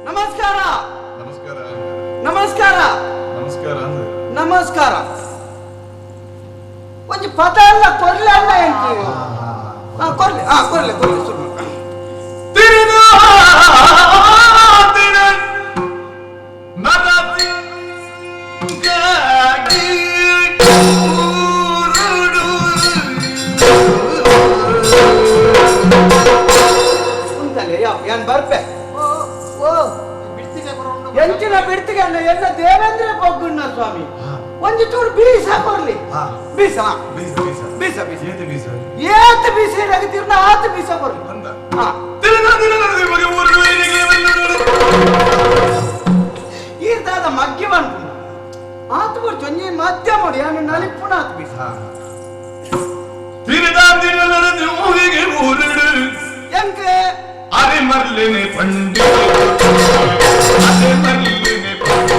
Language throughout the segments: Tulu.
ನಮಸ್ಕಾರ ನಮಸ್ಕಾರ. ನಮಸ್ಕಾರ. ನಮಸ್ಕಾರ ಅಂದೆ. ನಮಸ್ಕಾರ. ಒಂಜಿ ಪದ ಅಲ್ಲ ಕೊರ್ಲೆ ಅಲ್ಲ ಎಂಕ್. ಹಾ, ಕೊರ್ಲೆ, ಹಾ, ಕೊರ್ಲೆ ಕೊರ್ಲೆ ಸುಮ್ಮ. ಉಂತಲೆ ಯಾವ ಏನ್ ಬರ್ಪೆ? ಓ ಓ ಬಿಡ್ತಿಗೆ ಬರೋಣ. ಎಂಚಿನ ಬಿಡ್ತಿಗೆ ಅಲ್ಲ ಎಲ್ಲ ದೇವೇಂದ್ರ ಬೊಗ್ಗುಣ್ಣ ಸ್ವಾಮಿ. ಒಂಜಿ ಚೂರು ಬೀಸ ಕೊರ್ಲಿ. ಹಾ. ಬೀಸ. ಬೀಸ ಬೀಸ. ಬೀಸ ಬೀಸ. ಏತು ಬೀಸ? ಏತ್ ಬೀಸ ಇರಾಗತಿರ್ನ ಆತ ಬೀಸ ಕೊರ್ಲಿ. ಅಂದ. ಹಾ. ಈರ್ದಾದ ಮಗ್ಗಿ ಬಂತು ಆತ ಬೊರ್ಚು ಒಂಜಿ ಮಧ್ಯ ಮಾಡಿ ಯಾನು ನಲಿಪುಣ ಆತ ಬೀಸ. ಎಂಕ್ ಅರೆ ಮರ್ಲಿನಿ ಪಂಡಿತ, ಅರೆ ಮರ್ಲಿನಿ ಪಂಡಿತ.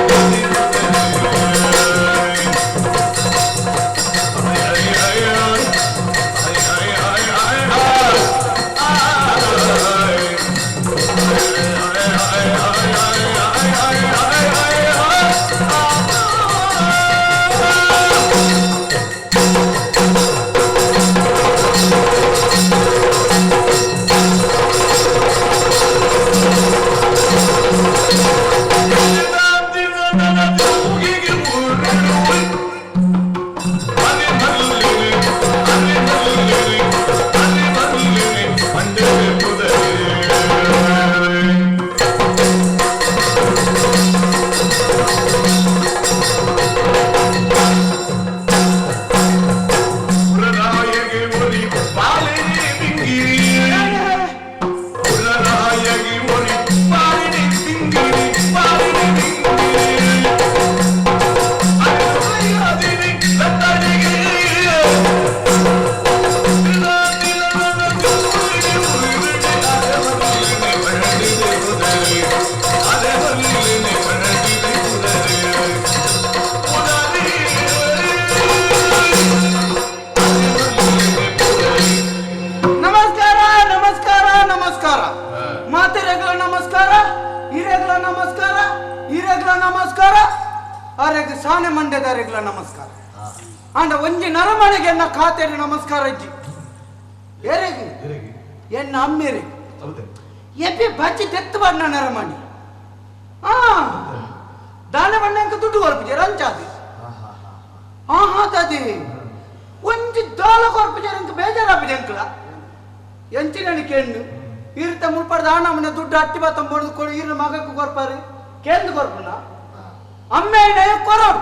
ನಮಸ್ಕಾರ ನಮಸ್ಕಾರ ನಮಸ್ಕಾರ. ಮಾತೆರೆಗಳ ನಮಸ್ಕಾರ, ಹಿರೇಗಳ ನಮಸ್ಕಾರ, ಹಿರೇಗಳ ನಮಸ್ಕಾರ, ಅರೆಗ್ ಸಾನೆ ಮಂಡ್ಯದರೆಗಳ ನಮಸ್ಕಾರ. ಆಂಡ ಒಂಜಿ ನರಮನೆಗೆ ಎನ್ನ ಖಾತೆಗೆ ನಮಸ್ಕಾರ ಅಜ್ಜಿ. ಎರೆಗೆ ಎನ್ನ ಅಮ್ಮೇರೆ ಎಪ್ಪಿ ಬಚ್ಚಿ ತೆತ್ತು ಬಣ್ಣ ನರಮಣಿ. ಆ ದಾನ ಬಣ್ಣಂಕ ದುಡ್ಡು ಕೊರ್ಪುಜೆ ರಂಚಾದಿ. ಹಾ ಹಾ ತಾದಿ ಒಂಜಿ ದಾಲ ಕೊರ್ಪುಜೆ ಅಂಕ ಬೇಜಾರಾಪುಜೆ ಅಂಕಲ. ಎಂಚಿನ ಕೆಣ್ಣು ಇರ್ತ ಮುಲ್ಪಡ್ದ ಆನಮ್ಮನ ದುಡ್ಡು ಅಟ್ಟಿ ಬತ್ತ ಬಡ್ದು ಕೊಡು ಇರ್ನ ಮಗಕ್ಕೂ ಕೊರ್ಪಾರಿ ಕೇಂದ್ರ ಕೊರ್ಪುನ. ಅಮ್ಮೇನೆ ಕೊರೋಡು,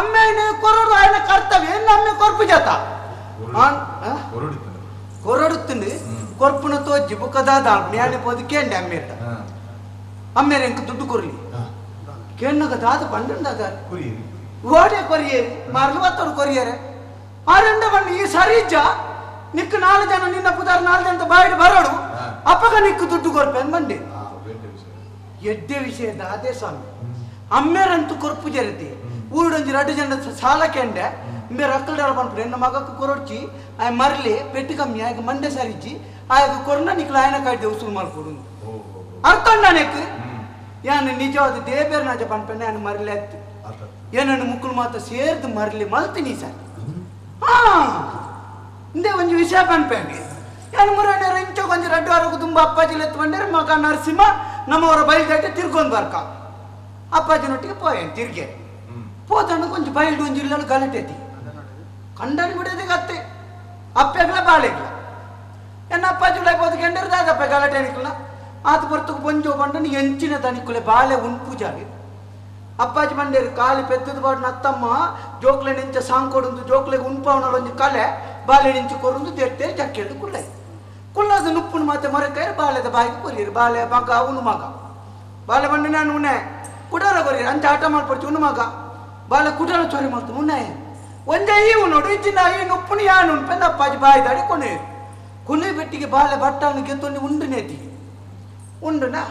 ಅಮ್ಮೇನೆ ಕೊರೋಡು ఆయన ಕರ್ತವ್ಯ. ಎನ್ನ ಅಮ್ಮೆ ಕೊರ್ಪು ಜಾತ ಕೊರಡುತ್ತಂದು ಕೊರ್ಪುನ ತೋಜಿ ಬುಕ್ಕದ ದಾಲ್ಪು ಯಾನೆ ಪೋದು ಕೇಂಡೆ ಅಮ್ಮೇಟ. ಅಮ್ಮೇರೆ ಎಂಕ ದುಡ್ಡು ಕೊರ್ಲಿ ಕೇಣ್ಣಗ ದಾದ ಬಂಡ ಓಡೆ ಕೊರಿಯೇರಿ ಮರಳು ಬತ್ತೋಡು ಕೊರಿಯರೆ ಆರಂಡ ಬಣ್ಣ ಈ ಸರಿಜ ನಿಕ್ಕು ನಾಲ್ಕು ಜನ ನಿನ್ನ ಪುದಾರ್ ನಾಲ್ಕು ಜನ ಬಾಯಿಡ್ ಬರೋಡು ಅಪ್ಪಗ ನಿಕ್ಕು ದುಡ್ಡು ಕೊರ್ಪೆ ಬಂಡೆ. ಎಡ್ಡೆ ವಿಷಯ ಅದೇ ಸ್ವಾಮಿ. ಅಮ್ಮೇರಂತೂ ಕೊರ್ಪು ಜರತಿ ಊರೊಂಜಿ ರಡ್ಡು ಜನ ಸಾಲ ಕೆಂಡೆ ಮೇರೆ ಅಕ್ಕಲ್ದಾರ ಪನ್ಪುಡು ಎನ್ನ ಮಗಕ್ಕು ಕೊರೊಡ್ಚಿ ಆಯ ಮರಲಿ ಪೆಟ್ಟು ಕಮ್ಮಿ ಆಯಗ ಮಂಡೆ ಸರಿಚಿ ಆಯಗ ಕೊರ್ನ ನಿಕ್ಲು ಆಯನ ಕಾಯ್ದೆ ಉಸುಲು ಮಲ್ಕೊಡು ಅರ್ಥ ನೆಕ್ ಯಾನು ನಿಜವಾದ ದೇಬೇರ್ ನಾಜ ಪನ್ಪೆಂಡೆ ಯಾನು ಮರಲಿ ಅತ್ತು ಏನನ್ನು ಮುಕ್ಕಳು ಮಾತ ಸೇರ್ದು ಮರಲಿ ಮಲ್ತೀನಿ ಸರ್. ಹಾ ಇಂದೇ ಒಂಜಿ ವಿಷಯ ಪನ್ಪೆಂಡೆ ಯಾನು ಮುರಣ್ಯರ ಇಂಚ ಒಂಜಿ ರಡ್ಡು ವಾರಕ್ಕೂ ತುಂಬ ಅಪ್ಪಾಜಿ ಎತ್ತು ಬಂಡೇರು ಮಗ ನರಸಿಂಹ ನಮ್ಮವರ ಬಯಲ್ದೇಟೆ ತಿರ್ಗೊಂದು ಬರ್ಕ ಅಪ್ಪಾಜಿನೊಟ್ಟಿಗೆ ಪೋಯೇನು ತಿರ್ಗೆ ಪೋತಣ್ಣ ಕೊಂಚ ಬಯಲ್ಡು ಒಂಜಿ ಇಲ್ಲಲು ಗಲಾಟೆ ಐತಿ ಕಂಡನಿ ಬಿಡೋದಿಗೆ ಅತ್ತೆ ಅಪ್ಪೆಗ್ಲ ಬಾಳೆಗ್ಲ ಎನ್ನ ಅಪ್ಪಾಜಿ ಉಳೈ ಪೋದು ಕೆಂಡರು ದಾದಪ್ಪ ಗಲಾಟೆ ಅನಿಕಲ್ಲ ಆತ ಬರ್ತಕ್ಕೆ ಬೊಂಜೋ ಬಂಡನು ಎಂಚಿನ ತನಿಕುಲೆ ಬಾಳೆ ಉಣ್ಪೂಜಾರಿ ಅಪ್ಪಾಜಿ ಬಂಡೇರು ಕಾಲಿ ಪೆದ್ದದ ಬಾಡು ನತ್ತಮ್ಮ ಜೋಕ್ಲೆ ನಿಂಚ ಸಾಂಕೊಡುಂದು ಜೋಕ್ಲೆಗೆ ಉಣ್ಪಾವನಲ್ಲ ಒಂಜಿ ಕಲೆ ಬಾಳೆ ನಿಂಚು ಕೊರುಂದು ದೆಟ್ಟೆ ಜಕ್ಕೆಂಡು ಕುಳ್ಳೆ ಕುಳ್ಳದ ನುಪ್ಪುನ ಮಾತೆ ಮರಕೈರು ಬಾಳೆದ ಬಾಯಿಗೆ ಕೊರಿಯರು ಬಾಳೆ ಮಗ ಅವನು ಮಗ ಬಾಳೆ ಬಂಡ ನಾನು ಉಣೆ ಕುಡಾರ ಕೊರಿ ಅಂಚ ಆಟ ಮಾಡ್ಪಡ್ಚಿ ಉಣ್ಣು ಮಗ ಬಾಲ ಕುಡಾರ ಚೋರಿ ಮಾಡ್ತು ಉಣ್ಣಾಯ ಒಂಜೆ ಈ ಉನ್ನೋಡು ಇಜ್ಜಿನ ಈ ನುಪ್ಪುನಿ ಯಾನು ಉಂಪೆಂದ ಅಪ್ಪಾಜಿ ಬಾಯಿ ದಾಡಿ ಕೊನೆ ಕೊನೆ ಬೆಟ್ಟಿಗೆ ಬಾಲೆ ಬಟ್ಟಾನು ಗೆತ್ತೊಂದು ಉಂಡು ನೇತಿ ಉಂಡುನಾ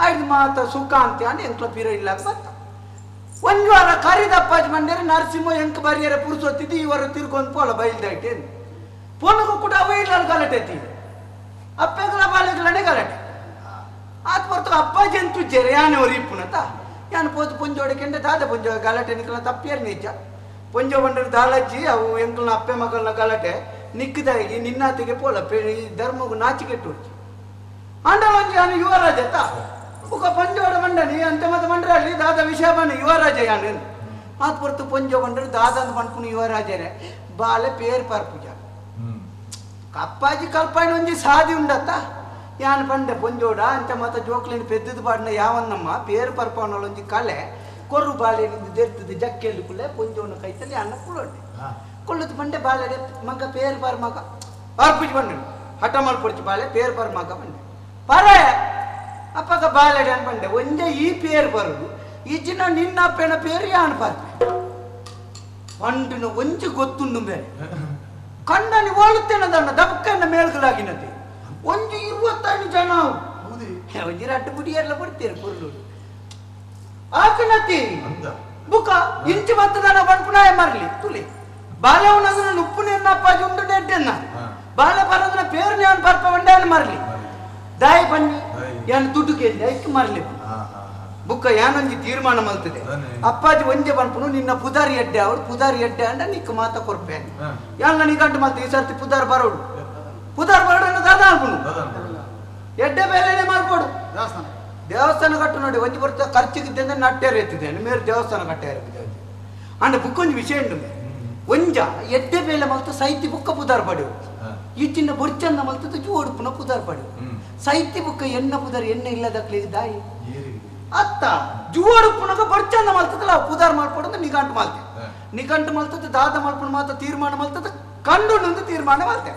ಐದು ಮಾತ ಸುಖ ಅಂತ ಎಂಕ್ಲ ಪಿರ ಇಲ್ಲ ಬತ್ತ ಒಂದು ವಾರ ಕರಿದ ಅಪ್ಪಾಜಿ ಮಂಡ್ಯರ ನರಸಿಂಹ ಎಂಕ್ ಬರಿಯರ ಪುರುಸೊತ್ತಿದ್ದು ಈ ವಾರ ತಿರ್ಕೊಂಡು ಪೋಲ ಬಯಲ್ದಾಯ್ತು ಪೋನಗೂ ಕೂಡ ಅವ ಇಲ್ಲ ಗಲಾಟೆ ಐತಿ ಅಪ್ಪೆಗಳ ಬಾಲೆಗಳೇ ಗಲಾಟೆ ಆತ ಹೊರ್ತು ಅಪ್ಪಾಜಿ ಅಂತೂ ಜೆರೆ ಯಾನೆ ಅವ್ರು ಇಪ್ಪುನತ ಯಾನ್ ಪೋತು ಪುಂಜೋಡೆ ಕೆಂಡೆ ದಾದ ಪುಂಜೋ ಗಲಾಟೆ ನಿಕ್ಕಲ ತಪ್ಪಿಯರ್ ನಿಜ ಪುಂಜೋ ಬಂಡರು ದಾಲಜ್ಜಿ ಅವು ಎಂಕಲ್ನ ಅಪ್ಪೆ ಮಕ್ಕಳನ್ನ ಗಲಾಟೆ ನಿಕ್ಕದಾಗಿ ನಿನ್ನಾತಿಗೆ ಪೋಲ ಈ ಧರ್ಮಗೂ ನಾಚಿಕೆಟ್ಟು ಅಂಡಲೊಂಜಿ ಯಾನು ಯುವರಾಜ ತಾ ಉಕ ಪಂಜೋಡ ಮಂಡನಿ ಅಂತ ಮತ ಮಂಡ್ರಲ್ಲಿ ದಾದ ವಿಷಯ ಬನ್ನಿ ಯುವರಾಜ ಯಾನು ಆತ ಹೊರ್ತು ಪಂಜೋ ಬಂಡರು ದಾದ ಅಂತ ಪನ್ಪುನು ಯುವರಾಜನೇ ಬಾಲೆ ಪೇರ್ ಪರ್ಪುಜ ಅಪ್ಪಾಜಿ ಕಲ್ಪಾಯಿನ ಒಂಜಿ ಸಾದಿ ಉಂಡತ್ತ ಯಾನ್ ಪಂಡೆ ಪೊಂಜೋಡ ಅಂತ ಮತ ಜೋಕ್ಲಿನ ಪೆದ್ದದ ಪಾಡಿನ ಯಾವನ್ನಮ್ಮ ಪೇರು ಪರ್ಪವನೊಂಜಿ ಕಲೆ ಕೊರ್ರು ಬಾಳೆನಿಂದ ದೆರ್ತದ ಜಕ್ಕೆಲ್ಲಿ ಕುಲೆ ಪೊಂಜೋನ ಕೈತಲ್ಲಿ ಅನ್ನ ಕುಳೊಂಡೆ ಕುಳ್ಳದ ಪಂಡೆ ಬಾಳೆ ಮಗ ಪೇರು ಪಾರ್ ಮಗ ಪರ್ಪುಜಿ ಬಂಡೆ ಹಠ ಮಲ್ಪೊಡ್ಚಿ ಬಾಳೆ ಪೇರು ಪಾರ್ ಮಗ ಬಂಡೆ ಪರ ಅಪ್ಪಗ ಬಾಳೆಡೆ ಅನ್ ಬಂಡೆ ಒಂದೇ ಈ ಪೇರು ಬರುದು ಈಚಿನ ನಿನ್ನ ಅಪ್ಪನ ಪೇರು ಯಾನ್ ಪಾರ್ಪೆ ಪಂಡಿನ ಒಂಜಿ ಗೊತ್ತುಂಡು ಬೇರೆ ಕಣ್ಣನಿ ಓಳುತ್ತೇನದನ್ನ ದಬಕ್ಕನ್ನ ಮೇಲ್ಗಳಾಗಿನತೆ ಒಂದು 25 ಜನ ಒಂಜಿ ರಡ್ಡು ಬುಡಿಯೆಲ್ಲ ಬಿಡ್ತೀರಿ ಪುರ್ಲೂರು ಆಕನತಿ ಬುಕ ಇಂಚು ಬತ್ತದನ ಬಣ್ಪುನಾಯ ಮರಲಿ ತುಲಿ ಬಾಲವನದನ್ನ ಉಪ್ಪುನ ಅಪ್ಪಾಜಿ ಉಂಡು ನೆಡ್ಡೆನ್ನ ಬಾಲ ಬರೋದನ್ನ ಪೇರು ನಾನು ಬರ್ಪ ಬಂಡೆ ಮರಲಿ ದಾಯಿ ಬನ್ನಿ ಯಾನು ದುಡ್ಡು ಕೇಳಿ ಐಕ್ ಮರಲಿ ಬುಕ್ಕ ಯಾನೊಂಜಿ ತೀರ್ಮಾನ ಮಲ್ತದೆ ಅಪ್ಪಾಜಿ ಒಂಜೆ ಬನ್ಪುನು ನಿನ್ನ ಪುದಾರಿ ಎಡ್ಡೆ ಅವಳು ಪುದಾರಿ ಎಡ್ಡೆ ಅಂಡ ನಿಕ್ಕ ಮಾತ ಕೊರ್ಪೆ ಯಾನ್ ನಿಗಂಟು ಮಲ್ತ ಈ ಸರ್ತಿ ಪುದಾರ್ ಬರೋಡು ಪುದಾರ್ ಬರೋಡು ಅನ್ನೋ ದಾದ ಅನ್ಪುನು ಎಡ್ಡೆ ಬೇಲೆನೆ ಮಾಡ್ಬೋಡು ದೇವಸ್ಥಾನ ಕಟ್ಟು ನೋಡಿ ಒಂಜಿ ಬರ್ತ ಖರ್ಚಿಗಿದ್ದೆ ನಟ್ಟೇರು ಎತ್ತಿದೆ ಮೇರೆ ದೇವಸ್ಥಾನ ಕಟ್ಟೇರು ಅಂಡ ಬುಕ್ಕೊಂಜಿ ವಿಷಯ ಉಂಟು ಒಂಜ ಎಡ್ಡೆ ಬೇಲೆ ಮಲ್ತ ಸೈತಿ ಬುಕ್ಕ ಪುದಾರ್ ಪಡೆವು ಈ ಚಿನ್ನ ಬೊರ್ಚನ್ನ ಮಲ್ತದ ಜೋಡುಪುನ ಪುದಾರ್ ಪಡೆವು ಸೈತಿ ಬುಕ್ಕ ಎಣ್ಣ ಪುದಾರ್ ಎಣ್ಣೆ ಇಲ್ಲದಕ್ಲಿಗೆ ದಾಯಿ ಅತ್ತ ಜುವಾಡು ಪುನಗ ಬೊರ್ಚನ್ನ ಮಲ್ತದಲ್ಲ ಪುದಾರ್ ಮಾಡ್ಕೊಡೋದು ನಿಗಂಟು ಮಲ್ತೆ ನಿಗಂಟು ಮಲ್ತದ ದಾದ ಮಲ್ಪುಣ ಮಾತ ತೀರ್ಮಾನ ಮಲ್ತದ ಕಂಡು ನಂದು ತೀರ್ಮಾನ ಮಲ್ತೆ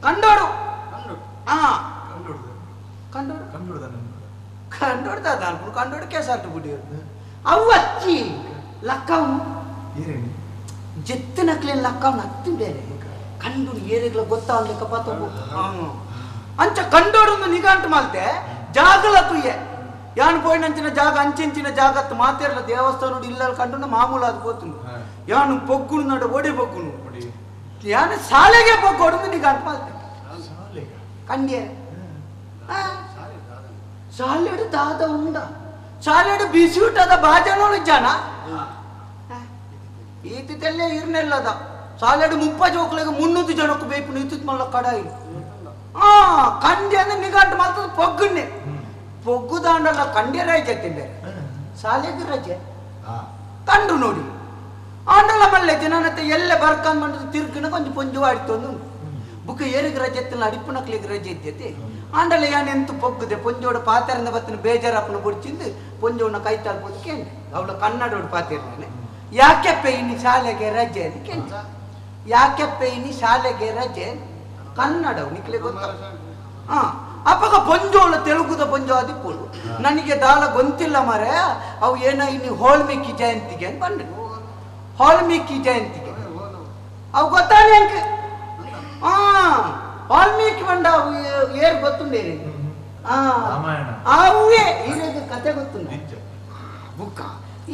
ಕಂಡೋಡು ಹಾ ಕಂಡೋಡು ಕಂಡೋಡು ದಾದ ಅನ್ಕೊಂಡು ಕಂಡೋಡು ಕೇಸಾರ್ಟು ಬಿಡಿ ಅವು ಅಚ್ಚಿ ಲಕ್ಕವನು ಜೆತ್ತಿನಕ್ಲೇನು ಲಕ್ಕವನು ಅತ್ತಿ ಬೇರೆ ಕಂಡು ಏರಿಗ್ಲ ಗೊತ್ತಾಗ್ಲಿಕ್ಕ ಪಾತ ಅಂಚ ಕಂಡೋಡು ನಿಗಂಟು ಮಲ್ತೆ ಜಾಗಲ ತುಯ್ಯೆ ಯಾನ್ ಪೋಯಿನಂಚಿನ ಜಾಗ ಅಂಚಿಂಚಿನ ಜಾಗತ್ತು ಮಾತೇರ್ಲ ದೇವಸ್ಥಾನ ಇಲ್ಲ ಕಂಡು ಮಾಮೂಲು ಅದು ಪೋತುಂಡು ಯಾನು ಪೊಗ್ಗುನು ನಡ ಓಡಿ ಪೊಗ್ಗುನು ಯಾನು ಶಾಲೆಗೆ ಪೊಗ್ಗೋಡು ನಿಗಂಟು ಮಲ್ತೆ ಕಂಡಿಯರೆ ಶಾಲೆಡು ದಾದ ಉಂಡ ಶಾಲೆಡು ಬಿಸಿಯೂಟದ ಬಾಜನೋಳು ಜನ ಈತಿತೆಲ್ಲೇ ಇರ್ನೆಲ್ಲದ ಶಾಲೆಡು 30 ಜೋಕ್ಲಿಗೆ 300 ಜನಕ್ಕೂ ಬೇಕು ಇತ್ತಿತ್ ಮಲ್ಲ ಕಡಾಯಿ ಆ ಕಂಡಿ ಅಂದ್ರೆ ನಿಗಂಟು ಮಲ್ತದ ಪೊಗ್ಗುನ್ನೆ ಪೊಗ್ಗು ದಾಂಡಲ್ಲ ಕಂಡಿ ರಜೆ ತಿಂದರೆ ಶಾಲೆಗೆ ರಜೆ ಕಂಡು ನೋಡಿ ಆಂಡಲ ಮಲ್ಲೆ ಜನನತ್ತೆ ಎಲ್ಲ ಬರ್ಕಂದ್ ಬಂದು ತಿರ್ಗಿನ ಕೊಂಚ ಪೊಂಜು ಆಡ್ತೊಂದು ಬುಕ್ಕ ಏರಿಗೆ ರಜೆ ಎತ್ತಲ್ಲ ಅಡಿಪುನಕ್ಲಿಗೆ ರಜೆ ಇದ್ದೈತಿ ಆಂಡಲ ಯಾನ್ ಎಂತು ಪೊಗ್ಗುದೆ ಪೊಂಜೋಡ ಪಾತೆರಿಂದ ಬತ್ತಿನ ಬೇಜಾರಪ್ಪನ ಬುಡ್ಚಿಂದು ಪೊಂಜೋನ ಕೈ ತಾಳ್ಬೋದು ಕೇಂದ್ರ ಅವಳ ಕನ್ನಡೋಡು ಪಾತೆರ್ನೆ ಯಾಕೆಪ್ಪೆ ಇನ್ನು ಶಾಲೆಗೆ ರಜೆ ಅಂತ ಕೇಂದ್ರ ಯಾಕೆಪ್ಪೆ ಇನ್ನು ಶಾಲೆಗೆ ರಜೆ ಕನ್ನಡವು ನಿಕ್ಲೆ ಗೊತ್ತ ಹಾ ಅಪ್ಪಗ ಪೊಂಜೋಳ ತೆಲುಗುದ ಪೊಂಜೋ ಅದಿಪ್ಪೋಳು ನನಗೆ ದಾಲ ಗೊತ್ತಿಲ್ಲ ಮರೆ ಅವು ಏನ ಇನ್ನು ಹೋಲ್ಮಿಕ್ಕಿ ಜಯಂತಿಗೆ ಅಂತ ಬಂದ್ರು ವಾಲ್ಮೀಕಿ ಜಯಂತಿಗೆ ಅವು ಗೊತ್ತಾನೆ ಅಂಕ ಹಾ ವಾಲ್ಮೀಕಿ ಬಂಡ ಅವು ಏರ್ ಗೊತ್ತುಂಡೇರಿ ಅವೇ ಈರೇಗ ಕತೆ ಗೊತ್ತುಂಡ ಬುಕ್ಕ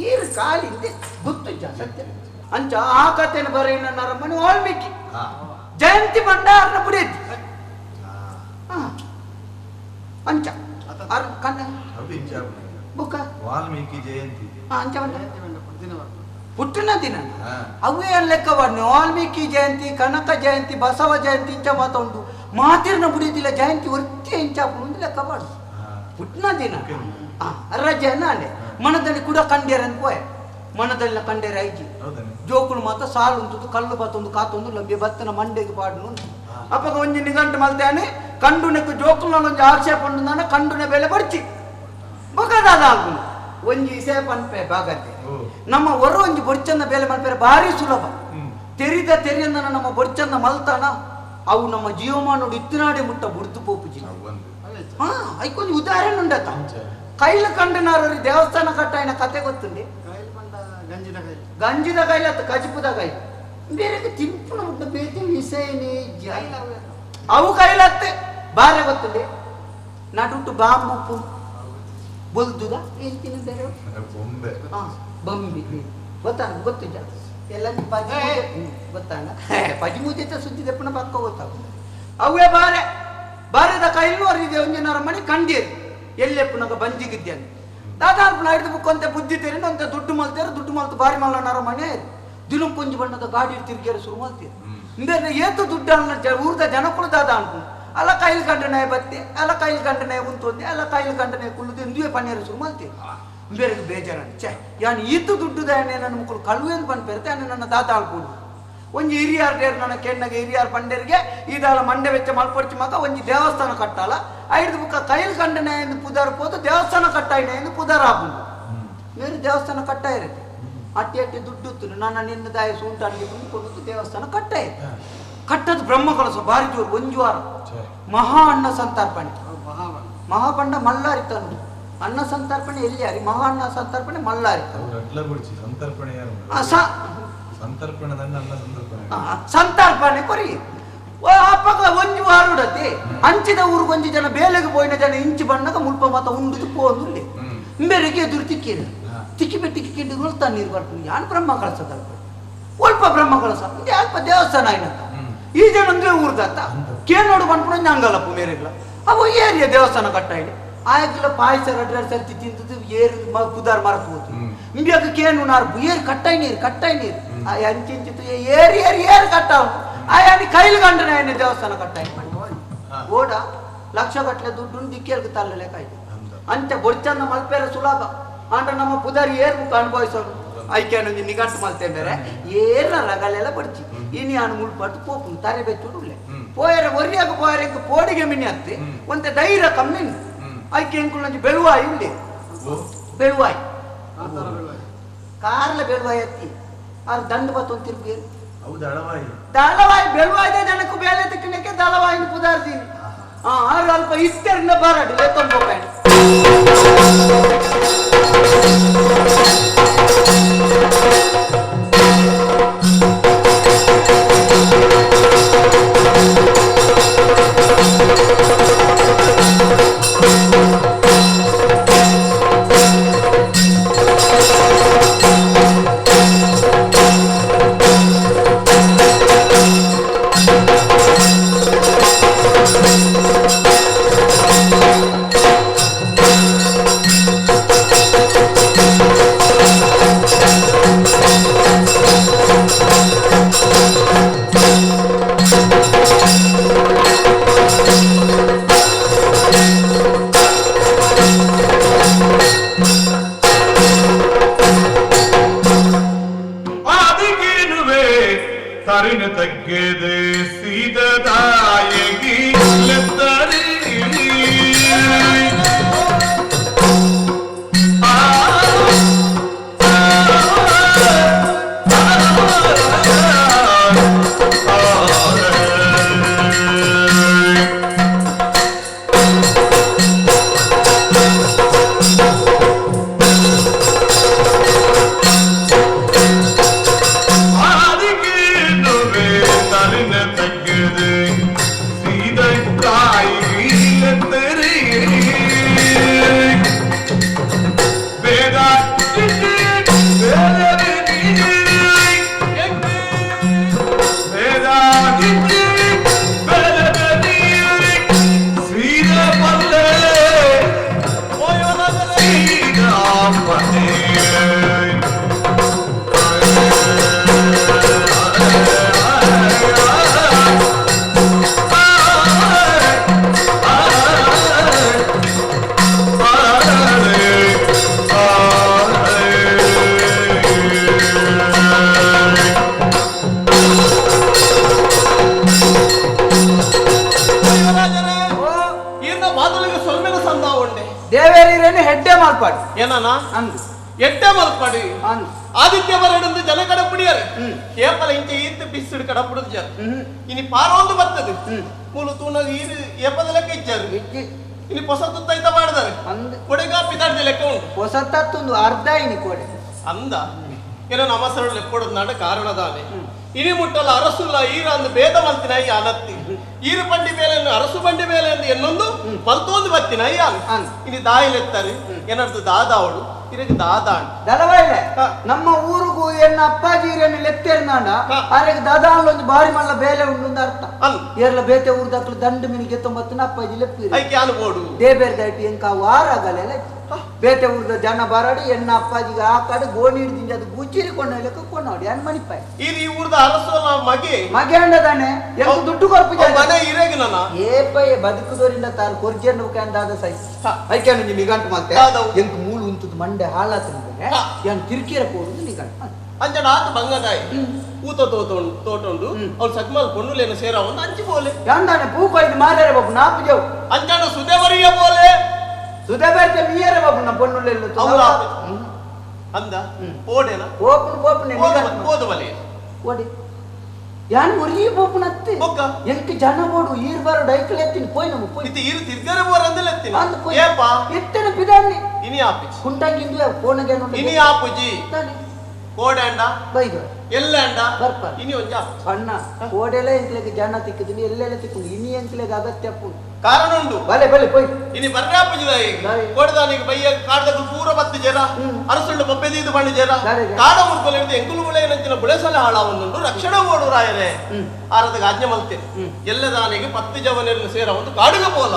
ಈರು ಕಾಲಿಂದ ಗೊತ್ತುಂಜ ಸತ್ಯ ಅಂಚ ಆ ಕತೆನ ಬರೆಯಿನ ನರಮ್ಮನಿ ವಾಲ್ಮೀಕಿ ಜಯಂತಿ ಬಂಡ ಅರ್ನ ಬುಡೇತಿ ಅಂಚ ಅರ್ ಕಣ್ಣ ಬುಕ್ಕ ವಾಲ್ಮೀಕಿ ಜಯಂತಿ ಅಂಚ ಬಂಡ ಹುಟ್ಟಿನ ದಿನ ಅವೇ ಲೆಕ್ಕವನ್ನು ವಾಲ್ಮೀಕಿ ಜಯಂತಿ ಕನಕ ಜಯಂತಿ ಬಸವ ಜಯಂತಿ ಇಂಚ ಮಾತುಂಟು ಮಾತಿರ್ನ ಬುಡಿದಿಲ್ಲ ಜಯಂತಿ ಒರ್ತಿ ಇಂಚಾಪುಂಡು ಲೆಕ್ಕ ಮಾಡು ಹುಟ್ಟಿನ ದಿನ ರಜೆ ನಾಳೆ ಮನದಲ್ಲಿ ಕೂಡ ಕಂಡ್ಯರನ್ ಪೋಯೆ ಮನದಲ್ಲಿ ಕಂಡ್ಯರ ಐಜಿ ಜೋಕುಳು ಮಾತ ಸಾಲು ಉಂಟು ಕಲ್ಲು ಬಾತೊಂದು ಕಾತೊಂದು ಲಭ್ಯ ಬತ್ತನ ಮಂಡೆಗೆ ಪಾಡುನು ಅಪ್ಪಗ ಒಂಜಿ ನಿಗಂಟು ಮಲ್ತಾನೆ ಕಂಡುನಕ್ಕೆ ಜೋಕುಲ್ನ ಒಂಜಿ ಆಕ್ಷೇಪ ಉಂಡು ಕಂಡುನ ಬೆಲೆ ಬರ್ಚಿ ಬೊಕದಾದ ಆಗುನು ಒಂಜಿ ಇಸೆ ಪನ್ಪೆ ಬಾಗತ್ತೆ ನಮ್ಮ ಹೊರ ಒಂಜಿ ಬೊರ್ಚಂದ ಬೇಲೆ ಮಲ್ಪೆರೆ ಭಾರಿ ಸುಲಭ ತೆರಿದ ತೆರಿಯಂದನ ನಮ್ಮ ಬೊರ್ಚಂದ ಮಲ್ತಾನ ಅವು ನಮ್ಮ ಜೀವಮಾನೋಡು ಇತ್ತಿನಾಡೆ ಮುಟ್ಟ ಬುಡ್ದು ಪೋಪುಜಿ ಹಾ ಐಕೊಂಜಿ ಉದಾಹರಣೆ ಉಂಡತ ಕೈಲು ಕಂಡನಾರವ್ರಿ ದೇವಸ್ಥಾನ ಕಟ್ಟಾಯಿನ ಕತೆ ಗೊತ್ತುಂಡೆ. ಗಂಜಿದ ಕೈಲ ಅತ್ತ ಕಜಿಪುದ ಕೈಲು ಬೇರೆ ತಿಂಪುನ ಉಂಟು ಬೇತೆ ವಿಷಯನೇ ಅವು ಕೈಲತ್ತೆ ಬಾರೆ ಗೊತ್ತುಂಡೆ. ನಡುಟು ಬಾಂಬು ಬೊಲ್ದುದ ಹೇಳ್ತೀನಿ ಬೇರೆ ಬೊಂಬೆ ಗೊತ್ತಾನ ಗೊತ್ತಿದ್ದ ಎಲ್ಲ ಪಜಿ ಗೊತ್ತಾನ ಪಜಿ ಮೂಜೆ ಸುದ್ದಿ ದೆಪ್ಪನ ಪಕ್ಕ ಗೊತ್ತಾಗುದು. ಅವೇ ಬಾರೆ ಬಾರೆದ ಕೈಲು ಅವರಿಗೆ ಒಂಜಿನಾರ ಮಣಿ ಕಂಡೀರಿ ಎಲ್ಲೆಪ್ಪುನಾಗ ಬಂಜಿಗಿದ್ದೇನೆ ದಾದಾರ್ಪಣ ಹಿಡಿದು ಬುಕ್ಕೊಂತೆ ಬುದ್ಧಿ ತೆರಿಂದ ಅಂತ ದುಡ್ಡು ಮಲ್ತೇರು ದುಡ್ಡು ಮಲ್ತು ಬಾರಿ ಮಲ್ಲನಾರ ಮನೆ ದಿನ ಕೊಂಜಿ ಬಣ್ಣದ ಗಾಡಿ ತಿರುಗಿಯರು ಶುರು ಮಲ್ತೀರಿ. ಇಂದ್ರೆ ಏತು ದುಡ್ಡು ಅನ್ನ ಊರ್ದ ಜನಕ್ಕಳು ದಾದ ಅನ್ಕೊಂಡು ಅಲ್ಲ ಕೈಲಿ ಕಂಡನೆ ಬತ್ತಿ ಅಲ್ಲ ಕೈಲಿ ಕಂಡನೆ ಉಂತೊಂದೆ ಅಲ್ಲ ಕೈಲಿ ಕಂಡನೆ ಕುಳ್ಳುದು ಇಂದುವೆ ಪನ್ನೀರು ಶುರು ಮಲ್ತೀರಿ. ಬೇರೆ ಬೇಜಾರ ಛೇ ಯಾನ್ ಈತು ದುಡ್ಡುದಾನೆ ನನ್ನ ಮಕ್ಕಳು ಕಳುವೆಂದು ಪನ್ಪೇರ್ತೆ ಅನ್ನ ನನ್ನ ದಾದ ಅಳ್ಕೊಂಡು ಒಂಜಿ ಹಿರಿಯಾರ್ ಡೇರ್ ನನ್ನ ಕೆಣ್ಣಗೆ ಹಿರಿಯಾರ್ ಪಂಡೇರಿಗೆ ಈದಾಲ ಮಂಡೆ ವೆಚ್ಚ ಮಲ್ಪೊಡ್ಚಿ ಮಗ ಒಂಜಿ ದೇವಸ್ಥಾನ ಕಟ್ಟಾಲ ಐದು ಬುಕ್ಕ ಕೈಲ್ ಕಂಡನೆ ಎಂದು ಪುದಾರ್ ಪೋದು ದೇವಸ್ಥಾನ ಕಟ್ಟಾಯಿನ ಎಂದು ಪುದಾರ್ ಆಪುಂಡು. ಮೇರು ದೇವಸ್ಥಾನ ಕಟ್ಟಾಯಿರತ್ತೆ ಅಟ್ಟಿ ಅಟ್ಟಿ ದುಡ್ಡು ನನ್ನ ನಿನ್ನ ದಾಯ ಸೂಂಟಾಣಿಗೆ ಬಂದು ದೇವಸ್ಥಾನ ಕಟ್ಟಾಯಿ ಕಟ್ಟದ ಬ್ರಹ್ಮ ಕಲಸ ಬಾರಿ ಜೋರು ಒಂಜು ವಾರ ಮಹಾ ಅನ್ನ ಸಂತರ್ಪಣೆ. ಮಹಾಪಂಡ ಮಲ್ಲಾರಿ ತನು ಅನ್ನ ಸಂತರ್ಪಣೆ ಎಲ್ಲಿ ಯಾರಿ ಮಹಾ ಅನ್ನ ಸಂತರ್ಪಣೆ ಮಲ್ಲಾರಿ ಸಂತರ್ಪಣೆ ಕೊರಿ ಅಪ್ಪಗ ಒಂಜಿ ವಾರ ಉಡತಿ ಅಂಚಿದ ಊರಿಗೆ ಒಂಜಿ ಜನ ಬೇಲೆಗೆ ಪೋಯಿನ ಜನ ಇಂಚಿ ಬಣ್ಣಗ ಮುಲ್ಪ ಮಾತ ಉಂಡುದು ಪೋಂದುಲ್ಲೆ ಬೇರೆಗೆ ಎದುರು ತಿಕ್ಕಿರು ತಿಕ್ಕಿ ಬೆಟ್ಟಿಗೆ ಕಿಂಡಿ ಉಳ್ತಾ ನೀರು ಬರ್ತೀನಿ ಯಾನ್ ಬ್ರಹ್ಮ ಕಳಸದ ಒಲ್ಪ ಬ್ರಹ್ಮ ಕಳಸ ಅಲ್ಪ ದೇವಸ್ಥಾನ ಏನಂತ ಈ ಜನ ಅಂದ್ರೆ ಊರ್ದತ್ತ ಕೇನೋಡು ಬಂದ್ಕೊಂಡು ನಂಗಲ್ಲಪ್ಪ ಮೇರೆಗ್ಲ ಅವು ಏರಿಯ ದೇವಸ್ಥಾನ ಕಟ್ಟಾಯಿಡಿ ಆಯಕ್ಲ ಪಾಯಸ ರಡ್ರಡ್ ಸರ್ತಿ ತಿಂತದ್ದು ಏರು ಪುದಾರ್ ಮರಕ್ ಹೋತು ಇಂಬ್ಯಾಕ ಕೇನು ನಾರು ಏರು ಕಟ್ಟಾಯಿ ನೀರು ಕಟ್ಟಾಯಿ ನೀರು ಆ ಅಂಚಿಂಚಿತ್ತು ಏರು ಏರು ಏರು ಕಟ್ಟಾವು ಆಯಾನಿ ಕೈಲು ಕಂಡನೆ ఆయన ದೇವಸ್ಥಾನ ಕಟ್ಟಾಯಿ ಓಡ ಲಕ್ಷ ಗಟ್ಟಲೆ ದುಡ್ಡು ದಿಕ್ಕೇಲ್ಗೆ ತಲ್ಲಲೇಕಾಯ್ತು ಅಂಚ ಬೊಡ್ಚಂದ ಮಲ್ಪೇರ ಸುಲಭ ಆಂಡ ನಮ್ಮ ಪುದಾರಿ ಏರು ಮುಖ ಅನುಭವಿಸೋರು ಐಕ್ಯಾನೊಂದು ನಿಗಂಟು ಮಲ್ತೆ ಬೇರೆ ಏರ ರಗಲೆಲ್ಲ ಬಡ್ಚಿ ಇನಿ ಆನು ಮುಳ್ಪಾటు ಪೋಪುನು ತರೆ ಬೆಚ್ಚುಡುಲ್ಲೆ ಪೋಯರ ಒರಿಯಾಗ ಪೋಯರ ಇಂಕ ಪೋಡಿಗೆ ಮಿನಿ ಅತ್ತಿ ಒಂತೆ ಧೈರ್ಯ ಕಮ್ಮಿ ಐಕೆ ಎಂಕುಲಂಜಿ ಬೆಳುವಾಯಿ ಉಳ್ಳಿ ಬೆಳುವಾಯಿ ಕಾರ್ಲ ಬೆಳುವಾಯಿ ಅತ್ತಿ ಆರು ದಂಡ ಬತ್ತೊಂದು ತಿರುಗಿ ದಳವಾಯಿ ಬೆಳುವಾಯ್ದೆ ಜನಕ್ಕೂ ಬೇಲೆ ತಿಕ್ಕಣಕ್ಕೆ ದಳವಾಯಿನ ಪುದಾರ್ತೀನಿ ಆರು ಅಲ್ಪ ಇತ್ತೆರನ್ನ ಬಾರಾಡಿ ಲೇತೊಂಬೋಕಾಯಿ ಆದಿತ್ಯ ಬರಡಂದು ಜನ ಕಡಪುಡಿಯರು ಕೇಪಲ ಇಂಚ ಈತ್ ಬಿಸಿಡು ಕಡಪುಡುದು ಜನ ಇನಿ ಪಾರೊಂದು ಬರ್ತದೆ ಮೂಲು ತೂನಾಗ ಈರು ಏಪದ ಲೆಕ್ಕ ಇಚ್ಚಾರು ಇನಿ ಪೊಸ ತುತ್ತೈತ ಮಾಡ್ದಾರೆ ಅಂದ್ ಕೊಡೆಗ ಪಿದಾಡ್ದಿ ಲೆಕ್ಕ ಉಂಟು ಪೊಸ ತತ್ತೊಂದು ಅರ್ಧ ಇನಿ ಕೋಡೆ ಅಂದ ಏನೋ ನಮಸರು ಲೆಕ್ಕೊಡೋದು ಕಾರಣದಾನೆ ಇನಿ ಮುಟ್ಟಲ ಅರಸುಲ್ಲ ಈರ ಅಂದು ಭೇದ ಮಲ್ತಿನ ಈ ಅನತ್ತಿ ಈರು ಬಂಡಿ ಮೇಲೆ ಅರಸು ಬಂಡಿ ಮೇಲೆ ಅಂದು ಎನ್ನೊಂದು ಮಲ್ತೊಂದು ಬತ್ತಿನ ಈ ಅನ್ ಇನಿ ದಾಯಿಲೆತ್ತಾರೆ ಏನರ್ದು ದಾದಾವಳು ಇರಗೆ ದಾದಾಣ್ ದಲವಾಯಿಲೆ ನಮ್ಮ ಊರುಗು ಎನ್ನ ಅಪ್ಪಾಜಿ ಇರನ್ನು ಲೆತ್ತೇರ್ನಾಂಡ ಆರೆಗೆ ದಾದಾಂಡ್ ಒಂದು ಬಾರಿ ಮಲ್ಲ ಬೇಲೆ ಉಂಡು ಅಂತ ಅರ್ಥ ಏರ್ಲ ಬೇತೆ ಊರ್ದಕ್ಲು ದಂಡು ಮಿನಿಗೆ ತೊಂಬತ್ತನ ಅಪ್ಪಾಜಿ ಲೆಪ್ಪು ಐಕೆ ಅನ್ಬೋಡು ದೇಬೇರ್ದ ಐಟಿ ಎಂಕ ವಾರ ಆಗಲೆಲ್ಲ ಬೇತೆ ಊರ್ದ ಜನ ಬರಡಿ ಎನ್ನ ಅಪ್ಪಾಜಿಗೆ ಆ ಕಡೆ ಗೋಣಿ ಹಿಡ್ದಿಂಜ ಅದು ಗುಚ್ಚಿರಿ ಕೊಂಡೋಗ್ಲಿಕ್ಕೆ ಕೊಂಡೋಡಿ ಅನ್ ಮಣಿಪಾಯ್ ಈ ಊರ್ದ ಅರಸು ಮಗೆ ಮಗೆ ಅಂಡದಾನೆ ಎಂತ ದುಡ್ಡು ಕೊರ್ಪು ಮನೆ ಇರೇಗ ನನ್ನ ಏಪಯ್ಯ ಬದುಕುದೋರಿಂದ ತಾನು ಕೊರ್ಜೆನ್ನು ಅಂದಾದ ಸೈ ಐಕೆ ನಿಗಂಟು ಮತ್ತೆ ಎಂಕ್ ಮೂಲು ಉಂತದ ಮಂಡೆ ಹಾಳಾತಂದ್ರೆ ಏನ್ ಕಿರಿಕಿರ ಪೋಡುದು ನಿಗಂಟು ಅಂಜನ ಆತ ಬಂಗದಾಯಿ ಊತ ತೋಟುಂಡು ಅವ್ರು ಸಕ್ಮಲ್ ಪೊಣ್ಣುಲೇನು ಸೇರ ಒಂದು ಅಂಚಿ ಬೋಲೆ ಯಾಂದಾನೆ ಪೂ ಕೊಯ್ದು ಮಾರ್ಯಾರ ಬಾಬು ನಾಪು ಜವು ಅಂಜನ ಸುದೇವರಿಯ ಬೋಲೆ ಸುದೇವರ್ತೆ ಮೀಯರ ಬಾಬು ನಮ್ಮ ಪೊಣ್ಣುಲೆಲ್ಲ ಅಂದ ಓಡೇನ ಓಪನ್ ಓಪನ್ ಓದು ಬಲೆ ಓಡಿ ಯಾನ್ ಒರಿಯ ಪೋಪುನ ಅತ್ತೆ ಎಂಕ್ ಜನ ಬೋಡು ಈರ್ ಬಾರು ಡೈಕಲ್ ಎತ್ತಿನ ಪೋಯ್ ನಮ ಪೋಯ್ ಇತ್ತೆ ಈರ್ ತಿರ್ಗರೆ ಬೋರ್ ಅಂದಲೆ ಎತ್ತಿನ ಅಂದ್ ಪೋಯ್ ಏಪಾ ಎತ್ತಿನ ಪಿದಾನಿ ಇನಿ ಆಪಿಜಿ ಕುಂಟಂಗಿಂದು ಫೋನಗೆ ಇನಿ ಆಪುಜಿ ಕೋಡಂಡ ಬೈಗ ಎಲ್ಲಂಡ ಬರ್ಪ ಇನಿ ಒಂಜ ಅಣ್ಣ ಕೋಡೆಲ್ಲ ಎಂಕ್ಲೆಗೆ ಜನ ತಿಕ್ಕುದಿನಿ ಎಲ್ಲೆಲ್ಲ ತಿಕ್ಕು ಇನಿ ಎಂಕ್ಲೆಗೆ ಅಗತ್ಯ ಪುಂಡು ಕಾರಣ ಉಂಡು ಬಲೆ ಬಲೆ ಪೋಯ್ ಇನಿ ಬರ್ರಾಪುಜಿದ ಕೋಡದಾನಿಗೆ ಬಯ್ಯ ಕಾಡದ ಪೂರ ಬತ್ತು ಜರ ಅರಸುಂಡು ಬೊಬ್ಬೆದೀದು ಬಣ್ಣು ಜರ ಕಾಡ ಮುರ್ಕೊಲೆ ಎಂಕುಲು ಬುಳೆಯನಂಚಿನ ಬುಳೆಸಲ ಹಾಳಾವೊಂದುಂಡು ರಕ್ಷಣೆ ಓಡು ರಾಯರೇ ಆರದ ಆಜ್ಞೆ ಮಲ್ತೆ ಎಲ್ಲದಾನಿಗೆ 10 ಜವನರನ್ನು ಸೇರ ಒಂದು ಕಾಡುಗ ಪೋಲ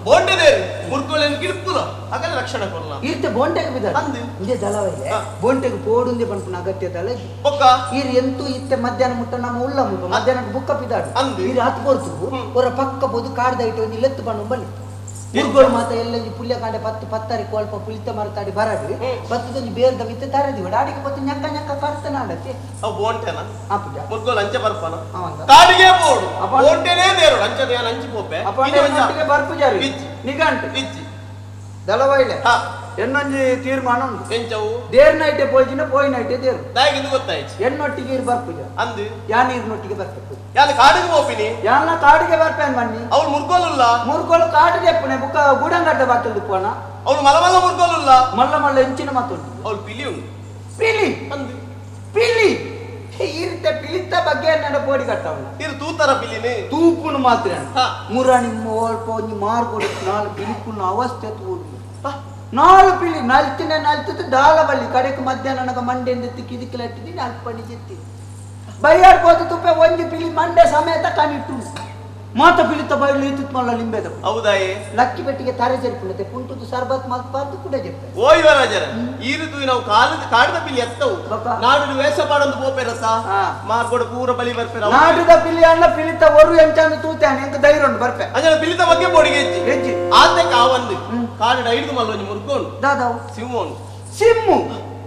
ಬೋಂಡೆದೇರು ಮುರ್ಕೊಲೆನ್ ಕಿಲ್ಪುಲ ಅಗಲ ರಕ್ಷಣೆ ಕೊಲ್ಲ ಈರ್ತೆ ಬೋಂಟೆಗೆ ಬಿದ ಇಂದೇ ದಳವೈದೆ ಬೋಂಟೆಗೆ ಪೋಡುಂದೆ ಪನ್ಪುನ ಅಗತ್ಯ ದಳ ಬೊಕ್ಕ ಈರ್ ಎಂತೂ ಇತ್ತೆ ಮಧ್ಯಾಹ್ನ ಮುಟ್ಟ ನಮ್ಮ ಉಳ್ಳ ಮುಲ್ಪ ಮಧ್ಯಾಹ್ನ ಬುಕ್ಕ ಪಿದಾಡು ಈರ್ ಹತ್ತು ಪೊರ್ತು ಹೊರ ಪಕ್ಕ ಪೋದು ಕಾಡ್ದ ಇಟ್ಟು ಒಂದು ಲೆತ್ತು ಬಣ್ಣು ಬಲ್ಲಿ ಮುರ್ಗೋಳು ಮಾತ ಎಲ್ಲ ಪುಲ್ಯ ಕಾಂಡೆ ಪತ್ತು ಪತ್ತಾರೆ ಕೋಲ್ಪ ಪುಲಿತ ಮರತಾಡಿ ಬರಡು ಪತ್ತದೊಂದು ಬೇರ್ದ ಮಿತ್ತ ತಾರದಿ ಅಡಿಗೆ ಪತ್ತು ñಕ್ಕ ñಕ್ಕ ಕರ್ತನ ಆಡತ್ತೆ ಅವು ಬೋಂಟೆನ ಆಪುಜ ಮುರ್ಗೋಳು ಅಂಚೆ ಬರ್ಪನ ಕಾಡಿಗೆ ಬೋಡು ಬೋಂಟೆನೇ ದೇರು ಅಂಚೆ ಯಾನ್ ಅಂಚಿ ಪೋಪೆ ಅಪ್ಪ ಬರ್ಪುಜಾರಿ ನಿಗಂಟು ಇಜ್ಜಿ ದಳವೈಲೆ ಎನ್ನೊಂಜಿ ತೀರ್ಮಾನ ಉಂಟು ಎಂಚವು there ನೈಟೆ ಪೋಯಿನ ಪೋಯಿ ನೈಟೆ ದೇರು ದಾಯಿಗಿಂದು ಗೊತ್ತಾಯ್ತು ಎನ್ನೊಟ್ಟಿಗೆ ಇರು ಬರ್ಪುಜ ಅಂದು ಯಾನ್ ನೀರಿನೊಟ್ಟಿಗೆ ಬರ್ಪು ಯಾನ್ ಕಾಡಿಗೆ ಹೋಪಿನಿ ಯಾನ್ಲ ಕಾಡಿಗೆ ಬರ್ಪೇನ್ ಬನ್ನಿ ಅವ್ರು ಮುರ್ಗೋಲುಲ್ಲ ಮುರ್ಗೋಲು ಕಾಡಿಗೆ ಎಪ್ಪುನೆ ಬುಕ್ಕ ಗೂಡಂಗಡ್ಡ ಬಾಟಲ್ ಪೋಣ ಅವ್ರು ಮಲ ಮಲ್ಲ ಮುರ್ಗೋಲುಲ್ಲ ಮಲ್ಲ ಮಲ್ಲ ಎಂಚಿನ ಮಾತುಂಟು ಅವ್ರು ಪಿಲಿ ಉಂಟು ಪಿಲಿ ಅಂದು ಪಿಲಿ ಇರುತ್ತೆ ಪಿಲಿತ ಬಗ್ಗೆ ನಡ ಪೋಡಿ ಕಟ್ಟವನ ಇರು ತೂತರ ಪಿಲಿನಿ ತೂಪುನು ಮಾತ್ರ ಮುರಾಣಿ ಅಲ್ಪ ಒಂಜಿ ಮಾರ್ಗೋಡು ನಾಲ್ ಪಿಲಿಪುನ ಅವಸ್ಥೆ ತೂಡು ನಾಲು ಪಿಲಿ ನಲ್ತಿನ ನಲ್ತಿದ್ದು ದಾಲ ಬಲ್ಲಿ ಕಡೆಗೆ ಮಧ್ಯಾಹ್ನ ನನಗೆ ಮಂಡೆಯಿಂದ ತಿಕ್ಕಿ ದಿಕ್ಕಲಟ್ಟಿದ್ದೀನಿ ನಾಲ್ಕು ಪಣಿ ಜೆತ್ತಿ ಬೈಯಾಡ್ ಹೋದ ತುಪ್ಪೆ ಒಂಜಿ ಪಿಲಿ ಮಂಡೆ ಸಮೇತ ಕನಿಟ್ಟು ಮಾತ ಪಿಲಿತ ಬೈಲು ಇತ್ತಿತ್ತು ಮಲ್ಲ ಲಿಂಬೆದ ಹೌದಾಯೇ ಲಕ್ಕಿ ಬೆಟ್ಟಿಗೆ ತಾರೆ ಜರಿಪುಂಡತೆ ಪುಂಟುದು ಸರ್ಬತ್ ಮಲ್ಪಾರ್ದು ಕೂಡ ಜೆಪ್ಪೆ ಓ ಯುವರಾಜರ ಈ ಋತು ನಾವು ಕಾಲದ ಕಾಡದ ಪಿಲಿ ಎತ್ತವು ನಾಡು ವೇಷ ಪಾಡೊಂದು ಪೋಪೆರಸ ಮಾರ್ಗೋಡು ಪೂರ ಬಲಿ ಬರ್ಪೆರ ನಾಡುದ ಪಿಲಿ ಅಣ್ಣ ಪಿಲಿತ ಒರು ಎಂಚಾಂದು ತೂತಾನೆ ಎಂತ ಧೈರ್ಯ ಉಂಟು ಬರ್ಪೆ ಅಂಜನ ಪಿಲಿತ ಬಗ್ಗೆ ಬೋಡಿಗೆ ಹೆಚ್ಚಿ ಹೆಚ್ಚಿ ಆತೆ ಕಾವಂದು ಕಾಡು ಐದು ಮಲ್ಲ ಒಂಜಿ ಮುರ್ಗೋಂಡು ದಾದಾವು ಸಿಂಹ ಉಂಟು ಸಿಮ್ಮು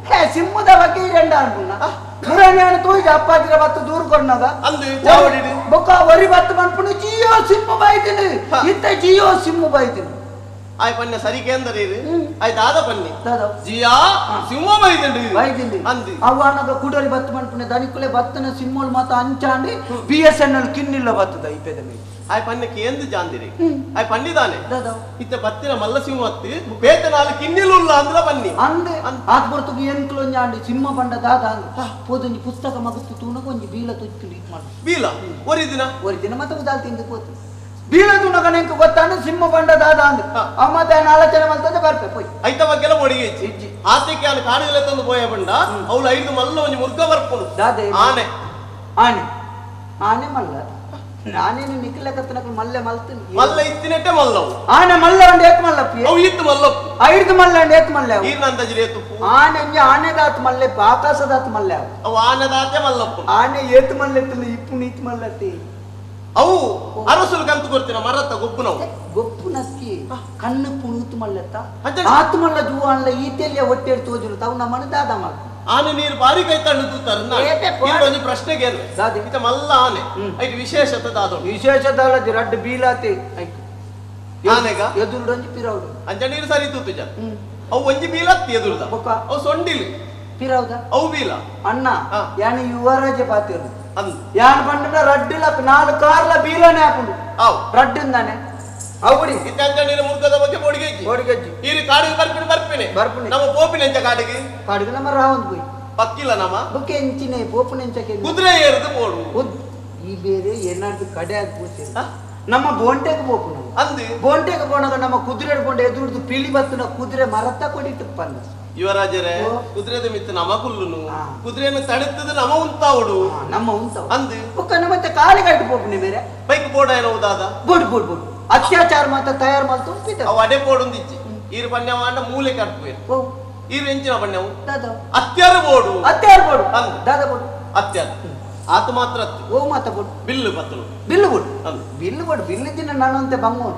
ಹೇ ಸಿಮ್ಮದ ಬಗ್ಗೆ ಈ ಅನ್ಪುಣ್ಣ ಮುರಣ್ಯಾನ ತೂಜ ಅಪ್ಪಾಜಿರ ಬತ್ತು ದೂರ ಕೊಡ್ನಗ ಅಂದು ಚಾವಡಿಡು ಬೊಕ್ಕ ಒರಿ ಬತ್ತು ಮನ್ಪುಂಡು ಜಿಯೋ ಸಿಮ್ಮು ಬೈತೀನಿ ಇತ್ತ ಜಿಯೋ ಸಿಮ್ಮು ಬೈತೀನಿ ಆಯ್ ಪನ್ನೆ ಸರಿ ಕೇಂದ್ರ ಇದು ಆಯ್ ದಾದ ಪನ್ನೆ ದಾದ ಜಿಯಾ ಸಿಂಹ ಬೈದಿಂಡು ಬೈದಿಂಡು ಅಂದು ಅವ ಕುಡರಿ ಬತ್ತು ಮನ್ಪುಂಡೆ ದನಿಕುಲೆ ಬತ್ತನ ಸಿಮ್ಮೋಲ್ ಮಾತ ಅಂಚಾಂಡಿ BSNL ಕಿನ್ನಿಲ್ಲ ಬತ್ತದ ಈ ಪೆದ ಮೇಲೆ ಆಯ್ ಪನ್ನೆ ಕೇಂದ್ರ ಜಾಂದಿರಿ ಆಯ್ ಪನ್ನಿದಾನೆ ದಾದ ಇತ್ತ ಬತ್ತಿನ ಮಲ್ಲ ಸಿಂಹ ಅತ್ತಿ ಬೇತ ನಾಲ್ ಕಿನ್ನಿಲುಲ್ಲ ಅಂದ್ರ ಬನ್ನಿ ಅಂದೆ ಆತ್ ಬರ್ತುಗು ಎಂಕ್ಲೊಂಜಿ ಆಂಡಿ ಸಿಂಹ ಬಂಡ ದಾದ ಅಂದ್ ಪೋದೊಂಜಿ ಪುಸ್ತಕ ಮಗತ್ತು ತೂನಗ ಒಂಜಿ ಬೀಲ ತುಚ್ಚು ಇದು ಮಾಡು ಬೀಲ ಒರಿ ದಿನ ಒರಿ ದಿನ ಮತ್ತೆ ಉದಾಲ್ ತಿಂದು ಪೋತು ಬೀಲ ತೂನಗ ನೆಂಕು ಗೊತ್ತಾಂಡು ಸಿಂಹ ಬಂಡ ದಾದ ಅಂದ್ ಅವ ಮತ್ತೆ ಆಲೋಚನೆ ಮಲ್ತದೆ ಬರ್ಪೆ ಪೋಯ್ ಐತ ಬಗ್ಗೆಲ್ಲ ಒಡಿಗೆ ಇಜ್ಜಿ ಆತೆಕ್ಕೆ ಆನೆ ಕಾಡುಗಲೆ ತಂದು ಪೋಯ ಬಂಡ ಅವಳು ಐದು ಮಲ್ಲ ಒಂಜಿ ಮುರ್ಗ ಬರ್ಪುನು ದಾದೆ ಆನೆ ಆನೆ ಆನೆ ಮಲ್ಲ ನಾನೇನು ನಿಖಲಕತ್ತನಕ ಮಲ್ಲೆ ಮಲ್ತು ಮಲ್ಲ ಇತ್ತಿನೆಟ್ಟೆ ಮಲ್ಲವು ಆನೆ ಮಲ್ಲ ಅಂಡ್ ಏತ್ ಮಲ್ಲಪ್ಪಿ ಅವು ಇತ್ತು ಮಲ್ಲಪ್ಪು ಐದು ಮಲ್ಲ ಅಂಡ್ ಏತ್ ಮಲ್ಲೆ ಅವು ಈರ್ನಂದಜಿರೆ ತುಪ್ಪು ಆನೆ ಅಂಜಿ ಆನೆದಾತ್ ಮಲ್ಲೆಪ್ಪ ಆಕಾಶದಾತ್ ಮಲ್ಲೆ ಅವು ಅವು ಆನೆದಾತೆ ಮಲ್ಲಪ್ಪು ಆನೆ ಏತ್ ಮಲ್ಲೆತ್ತಲ್ಲ ಇಪ್ಪು ನೀತ್ ಮಲ್ಲತ್ತಿ ಅವು ಅರಸುಲು ಕಂತು ಕೊಡ್ತೀನ ಮರತ್ತ ಗೊಪ್ಪುನವು ಗೊಪ್ಪು ನಕ್ಕಿ ಕಣ್ಣು ಪುಣುತು ಮಲ್ಲೆತ್ತ ಆತು ಮಲ್ಲ ಜೂವಾನ್ಲ ಈ ತೆಲಿಯ ಹೊಟ್ಟೆ ತೋಜುನು ತಾವು ನಮ್ಮನ್ನು ದಾದ ಮಲ್ಲ ಆನೆ ನೀರು ಬಾರಿ ಕೈ ತಣ್ಣು ತೂತಾರ ಒಂಜಿ ಪ್ರಶ್ನೆಗೆ ಇತ್ತ ಮಲ್ಲ ಆನೆ ಐಟ್ ವಿಶೇಷತೆ ದಾದ ವಿಶೇಷ ದಾಲಜಿ ರಡ್ಡು ಬೀಲಾತಿ ಆನೆಗ ಎದುರುಡೊಂಜಿ ಪಿರೌಡು ಅಂಚ ನೀರು ಸರಿ ತೂತು ಜನ ಅವು ಒಂಜಿ ಬೀಲತ್ತಿ ಎದುರುದ ಅವು ಸೊಂಡಿಲು ಪಿರೌದ ಅವು ಬೀಲ ಅಣ್ಣ ಯಾನ ಯುವರಾಜ ಪಾತಿರು ಅಂದ್ ಯಾನ್ ಪಂಡನ ರಡ್ಡು ಲಕ್ ನಾಲ್ಕು ಕಾರ್ಲ ಬೀಲನೆ ಹಾಕೊಂಡು ಅವು ರಡ್ಡುಂದಾನೆ ಅವು ಇತ್ತ ಅಂಚ ನೀರು ಮುರ್ಗದ ಬಗ್ಗೆ ಇಜ್ಜಿ. ಪೋಡಿಗೆ ಇಜ್ಜಿ. ಈರು ಕಾಡಿಗೆ ಬರ್ಪಿನ ಬರ್ಪಿನಿ ಬರ್ಪಿನಿ. ನಮ್ಮ ಪೋಪಿನ ಎಂಚ ಕಾಡಿಗೆ? ಕಾಡಿಗೆ ನಮ್ಮ ರಾವಂದ್ ಪೋಯಿ. ಪಕ್ಕಿಲ್ಲ ನಮ್ಮ. ಬೊಕ್ಕೆ ಎಂಚಿನೆ ಪೋಪುನ ಎಂಚಕ್ಕೆ? ಕುದುರೆ ಏರ್ದು ಪೋಡು. ಈ ಬೇರೆ ಏನಾದ್ರು ಕಡೆ ಆಗಿ ಪೋತೇವೆ. ಆ? ನಮ್ಮ ಬೋಂಟೆಗೆ ಪೋಪುನ. ಅಂದು ಬೋಂಟೆಗೆ ಪೋನಾಗ ನಮ್ಮ ಕುದುರೆ ಬೋಂಡೆ ಎದುರುದು ಪಿಳಿ ಬತ್ತುನ ಕುದುರೆ ಮರತ್ತ ಕೊಡಿಟ್ಟು ಪಂದ. ಯುವರಾಜರೇ, ಓ. ಕುದುರೆದ ಮಿತ್ತು ನಮ ಕುಲ್ಲುನು, ಆ. ಕುದುರೆಯನ್ನು ತಡೆತದ ನಮ ಉಂತಾವುಡು. ನಮ್ಮ ಉಂತಾವು. ಅಂದು ಬೊಕ್ಕ ನಮ್ಮ ಮತ್ತೆ ಕಾಲಿಗೆ ಪೋಪುನೆ ಬೇರೆ. ಬೈಕ್ ಬೋಡ ಏನೋ ಉದಾದ. ಬೋಡು ಬೋಡು ಬೋಡು ಅತ್ಯಾಚಾರ ಮಾತ ತಯಾರು ಮಾಡ್ತು ಪಿತ. ಅವು ಅಡೆ ಪೋಡುಂದಿಚ್ಚಿ ಈರು ಪಣ್ಯವ ಅಂಡ ಮೂಲೆ ಕಟ್ಪುವೆ. ಓ. ಈರು ಎಂಚಿನ ಪಣ್ಯವು? ದಾದ? ಅತ್ಯಾರ ಬೋಡು. ಅತ್ಯಾರ ಬೋಡು. ಅಂದು. ದಾದ ಬೋಡು? ಅತ್ಯಾರ ಆತ ಮಾತ್ರ ಅತ್ತು. ಓ ಮಾತ ಬೋಡು. ಬಿಲ್ಲು ಪತ್ತಲು. ಬಿಲ್ಲು ಬೋಡು. ಅಂದು. ಬಿಲ್ಲು ಬೋಡು. ಬಿಲ್ಲು ದಿನ ನಾನು ಅಂತೆ ಬಂಗು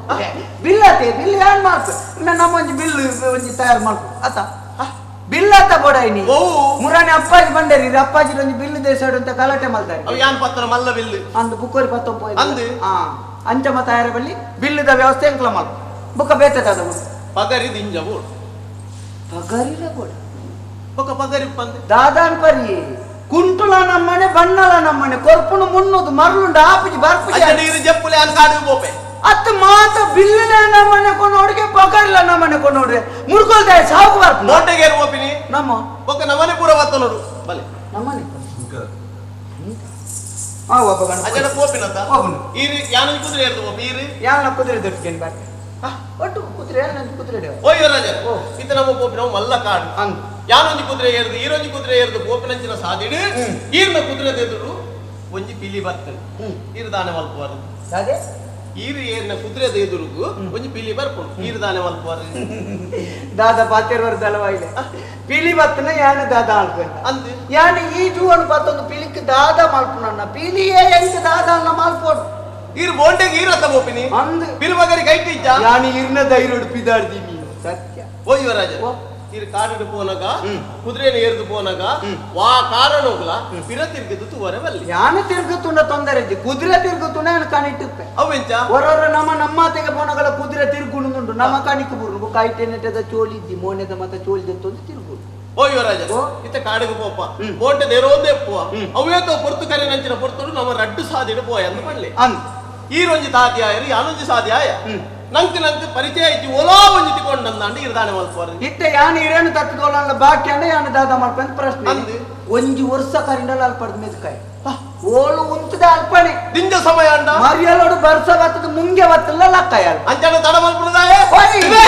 ಬಿಲ್ ಆತೆ ಬಿಲ್ ಯಾನ್ ಮಾಡ್ತು ಇನ್ನ ನಮ್ಮ ಒಂಜಿ ಬಿಲ್ಲು ಒಂಜಿ ತಯಾರು ಮಾಡ್ಕು ಆತ ಬಿಲ್ ಆತ ಬೋಡಾಯ್ನಿ. ಓ. ಮುರಾಣಿ ಅಪ್ಪಾಜಿ ಬಂಡೇರಿ ಇದು ಅಪ್ಪಾಜಿ ಒಂಜಿ ಬಿಲ್ಲು ದೇಸಾಡು ಅಂತ ಗಲಾಟೆ ಮಾಡ್ತಾರೆ. ಅವು ಯಾನ್ ಪತ್ತನ ಮಲ್ಲ ಬಿಲ್ಲು. ಅಂದು ಬುಕ್ಕೋರಿ ಪತ್ತೊಂದು ಪೋಯ್. ಅಂದು. ಆ ಅಂಚಮ ತಯಾರ ಬಲ್ಲಿ ಬಿಲ್ಲುದ ವ್ಯವಸ್ಥೆ ಎಂಕ್ಲ ಮಾಡ್ಕು ಬುಕ್ಕ ಬೇತದ ಪಗರಿ ದಿಂಜ ಬೋಡು. ಪಗರಿಲ ಬೋಡು. ಬೊಕ್ಕ ಪಗರಿ ಪಂದೆ. ದಾದಾನ್ ಪರಿ ಕುಂಟುಲ ನಮ್ಮನೆ ಬಣ್ಣಲ ನಮ್ಮನೆ ಕೊರ್ಪುನು ಮುನ್ನೋದು ಮರಳುಂಡ ಆಪುಜಿ ಬರ್ಪುಜಿ. ಅಜ್ಜ ನೀರು ಜಪ್ಪುಲೆ ಯಾನ್ ಕಾಡಿಗೆ ಪೋಪೆ. ಅತ್ತ ಮಾತ ಬಿಲ್ಲುನ ನಮ್ಮನೆ ಕೊನೋಡ್ಗೆ ಪಗರಿಲ ನಮ್ಮನೆ ಕೊನೋಡ್ರೆ ಮುರ್ಕೊಲ್ದೆ ಸಾವು ಬರ್ಪು. ಮೋಟೆಗೆ ಏರು ಪೋಪಿನಿ. ನಮ್ಮ ಬೊಕ್ಕ ನಮನೆ ಪೂರ ಬತ್ತ ನೋಡು ಬಲೆ. ನಮ್ಮನೆ ಆ ಒಬ್ಬ ಗಂಡ. ಅಜ್ಜನ ಪೋಪಿನತ್ತ. ಹೋಗುನು. ಈರು ಯಾನೊಂಜಿ ಕುದುರೆ ಏರ್ದು ಪೋಪಿ ಈರು. ಯಾನ ಕುದುರೆ ದೊಡ್ಡ ಬಾರ್ತೆ ಒಟ್ಟು ಕುದುರೆ ಯಾನ ಕುದುರೆ ಇಡುವ. ಓ ಯುವರಾಜ. ಓ. ಇತ್ತ ನಮ್ಮ ಪೋಪಿನವು ಮಲ್ಲ ಕಾಡು. ಅಂದ್. ಯಾನೊಂಜಿ ಕುದುರೆ ಏರ್ದು ಈರೊಂಜಿ ಕುದುರೆ ಏರ್ದು ಪೋಪಿನಂಚಿನ ಸಾದಿಡು ಈರ್ನ ಕುದುರೆ ಎದುರು ಒಂಜಿ ಪಿಲಿ ಬರ್ತದೆ. ಈರು ದಾನೆ ಮಲ್ಪುವರು. ಅದೇ ಈರು ಏರ್ನ ಕುದುರೆ ಎದುರುಗು ಒಂಜಿ ಪಿಲಿ ಬರ್ಪುಂಡು. ಈರು ದಾನೆ ಮಲ್ಪುವರು. ದಾದ ಪಾತೇರ್ವರ್ ದಳವಾಯಿಲೆ ಪಿಲಿ ಬತ್ತನ ಯಾನ ದಾದ ಆಳ್ಪು. ಅಂದ್. ಯಾನ ಈ ಜೂವನ್ ಪತ್ತೊಂದು ಪಿಲಿಕ್ ದಾದ ಮಲ್ಪುನನ್ನ ಪಿಲಿಯೇ ಎಂಕ್ ದಾದ ಅನ್ನ ಮಲ್ಪೋಡು. ಈರು ಬೋಂಡೆಗೆ ಈರತ್ತ ಪೋಪಿನಿ. ಅಂದ್. ಬಿರುಮಗರಿ ಕೈಟಿ ಇಜ್ಜ. ಯಾನ ಇರ್ನ ಧೈರ್ಯಡು ಪಿದಾಡ್ದೀನಿ ಸತ್ಯ. ಓ ಯುವರಾಜ. ಓ. ಈರು ಕಾಡಿಡು ಪೋನಗ ಕುದುರೆಯನ್ನು ಏರ್ದು ಪೋನಗ ವಾ ಕಾರಣೋಗ್ಲ ಪಿರ ತಿರ್ಗಿದ್ದು ತೂವರೆ ಬಲ್ಲಿ. ಯಾನ ತಿರುಗುತ್ತುಂಡ ತೊಂದರೆ ಇಜ್ಜಿ ಕುದುರೆ ತಿರುಗುತ್ತುಂಡ ಯಾನ ಕಣಿಟ್ಟುಪ್ಪೆ. ಅವೆಂಚ? ಹೊರೊರ ನಮ್ಮ ನಮ್ಮಾತೆಗೆ ಪೋನಗಲ ಕುದುರೆ ತಿರುಗುಣುಂಡು ನಮ್ಮ ಕಣಿಕ್ ಬುರುನು ಬೊಕ್ಕ ಐಟೆನೆಟದ ಚೋಲಿ ಇಜ್ಜಿ ಮೋನೆದ ಮತ ಚೋಲಿ ದೆತ್ತೊಂದು ತಿರುಗುಡು. ಓ ಯುವರಾಜ. ಓ. ಇತ್ತ ಕಾಡಿಗೆ ಪೋಪ ಬೋಂಟೆ ದೇರೋಂದೇ ಪೋವ ಅವೇತೋ ಪೊರ್ತು ಕರೆ ನಂಚಿನ ಪೊರ್ತುಡು ನಮ್ಮ ರಡ್ಡು ಸಾದಿಡು ಪೋಯ ಅಂದ್ ಪಣ್ಲೆ. ಅಂದ್. ಈರೊಂಜಿ ತಾದಿ ಆಯರು ಯಾನೊಂಜಿ ಸಾದಿ ಆಯ ನಂಕ್ ನಂಕ್ ಪರಿಚಯ ಇಜ್ಜಿ ಓಲೋ ಒಂಜಿ ತಿಕೊಂಡಂದಾಂಡ ಇರ್ದಾನೆ ಮಲ್ಪುವರು. ಇತ್ತ ಯಾನ ಇರೇನು ತತ್ತುದೋಲಲ್ಲ ಬಾಕಿ ಅಂಡ ಯಾನ ದಾದ ಮಲ್ಪೆ ಅಂತ ಪ್ರಶ್ನೆ. ಅಂದ್. ಒಂಜಿ ವರ್ಷ ಕರಿಂಡಲ ಅಲ್ಪಡ್ದ ಮೆದ್ಕಾಯಿ ಓಳು ಉಂತದ ಅಲ್ಪಣೆ. ದಿಂಜ ಸಮಯ ಅಂಡ ಮರಿಯಲೋಡು ಬರ್ಸ ಬತ್ತದ ಮುಂಗೆ ಬತ್ತಲ್ಲ ಲಕ್ಕಾಯ ಅಂಚನ ತಡ ಮಲ್ಪುನದಾಯ. ಓಯ್. ಇದೇ.